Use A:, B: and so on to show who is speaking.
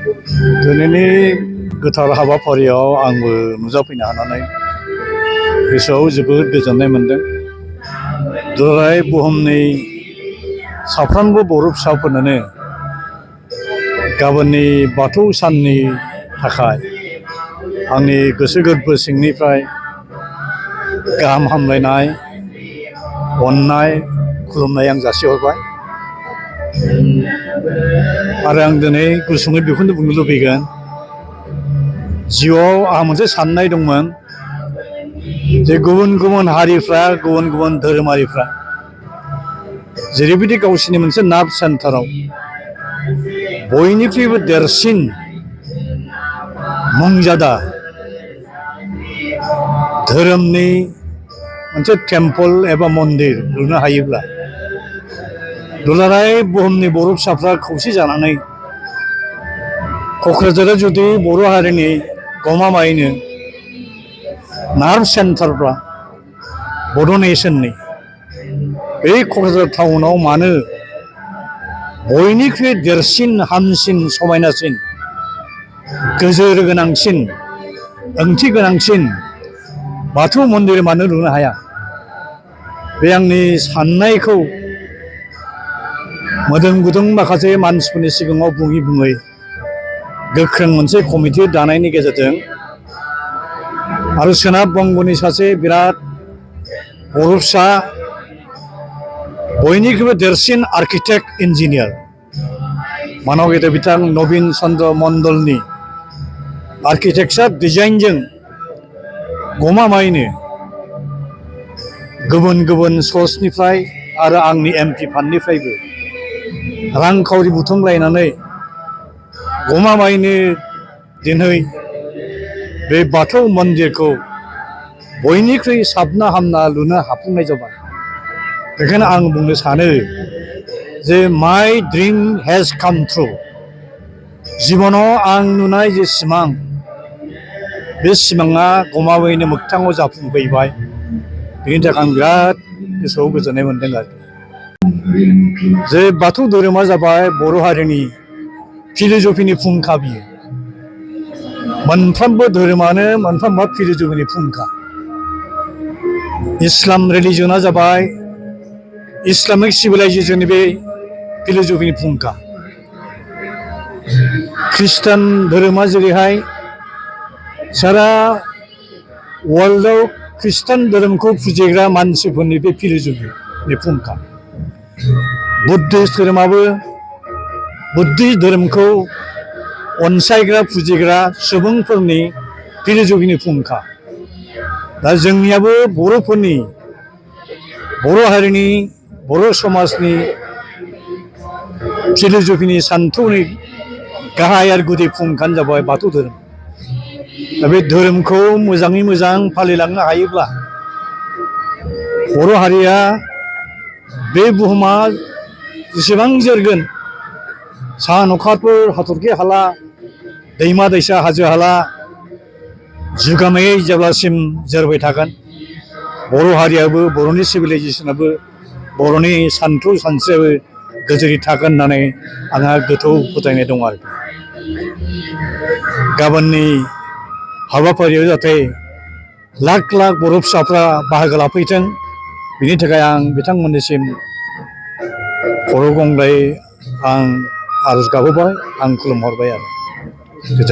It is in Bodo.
A: दिनैनि गोथार हाबाफारियाव आंबो नुजाफैनो हानानै गोसोआव जोबोद गोजोननाय मोनदों। दुलाराय बुहुमनि साफ्रोमबो बर' फिसाफोरनोनो गाबोननि बाथौ साननि थाखाय आंनि गोसो गोरबो सिंनिफ्राय गाहाम हामलायनाय, अननाय, खुलुमनाय आं जासिहरबाय। आरो आं दिनै गुसुङै बेखौनो बुंनो लुबैगोन, जिउआव आंहा मोनसे साननाय दंमोन जे गुबुन गुबुन हारिफ्रा, गुबुन गुबुन धोरोमारिफ्रा जेरैबायदि गावसिनि मोनसे नार्भ सेन्टाराव बयनिख्रुइबो देरसिन मुंजादा धोरोमनि मोनसे टेम्पल एबा मन्दिर लुनो हायोब्ला दुलाराय बुहुमनि बर' फिसाफ्रा खौसे जानानै क'क्राझाराव जुदि बर' हारिनि गमामायैनो नार्भ सेन्टारब्ला बड' नेसननि बे क'क्राझार टाउनाव मानो बयनिख्रुइ देरसिन, हामसिन, समायनासिन, गोजोर गोनांसिन, ओंथि गोनांसिन बाथौ मन्दिर मानो लुनो हाया? बे आंनि साननायखौ मोदोम गुदुं माखासे मानसिफोरनि सिगाङाव बुङै बुङै गोख्रों मोनसे कमिटि दानायनि गेजेरजों आरो सोनाब बंग'नि सासे बिराद बर' फिसा, बयनिख्रुइबो देरसिन आर्किटेक्ट इन्जिनियार मानबगेदेर बिथां नबिन चन्द्र मण्डलनि आर्किटेक्चार डिजाइनजों गमामायैनो गुबुन गुबुन सर्सनिफ्राय आरो आंनि MP फान्डनिफ्रायबो रांखावरि बुथुमलायनानै गमामायैनो दिनै बे बाथौ मन्दिरखौ बयनिख्रुइ साबना हामना लुनो हाफुंनाय जाबाय। बेखायनो आं बुंनो सानो जे माय ड्रिम हेज काम ट्रु। जिबनाव आं नुनाय जे सिमां, बे सिमाङा गमामायैनो मोगथाङाव जाफुंफैबाय। बेनि थाखाय आं बिराद गोसोआव गोजोननाय मोनदों आरो जे बाथौ धोरोमा जाबाय बर' हारिनि फिल'सफिनि फुंखा। बियो मोनफ्रोमबो धोरोमानो मोनफा मोनफा फिल'सफिनि फुंखा। इस्लाम रिलिजना जाबाय इस्लामिक सिभिलाइजेसननि बे फिल'सफिनि फुंखा। ख्रिस्टान धोरोमा जेरैहाय सारा वर्ल्डआव ख्रिस्टान धोरोमखौ फुजिग्रा मानसिफोरनि बे फिल'सफिनि फुंखा। बुद्धिस्ट धोरोमाबो बुद्धिस्ट धोरोमखौ अनसायग्रा, फुजिग्रा सुबुंफोरनि फिल'सफिनि फुंखा। दा जोंनियाबो बर'फोरनि, बर' हारिनि, बर' समाजनि फिल'सफिनि सान्थौनि गाहाय आरो गुदि फुंखायानो जाबाय बाथौ धोरोम। दा बे धोरोमखौ मोजाङै मोजां फालिलांनो हायोब्ला बर' हारिया बे बुहुमा जेसेबां जोरगोन, सान अखाफोर, हाथरखि हाला, दैमा दैसा, हाजो हाला जुगामैयै जेब्लासिम जोरबाय थागोन, बर' हारियाबो, बर'नि सिभिलाइजेसनाबो, बर'नि सानथौ सानस्रियाबो गोजोरै थागोन होननानै आंहा गोथौ फोथायनाय दं आरो गाबोननि हाबाफारियाव जाहाथे लाख लाख बर' फिसाफ्रा बाहागो लाफैथों, बिनि थाखाय आं बिथांमोननिसिम खर' गंग्लाय आं आरज गाबोबाय, आं खुलुमहरबाय आरो गोजोन्थों।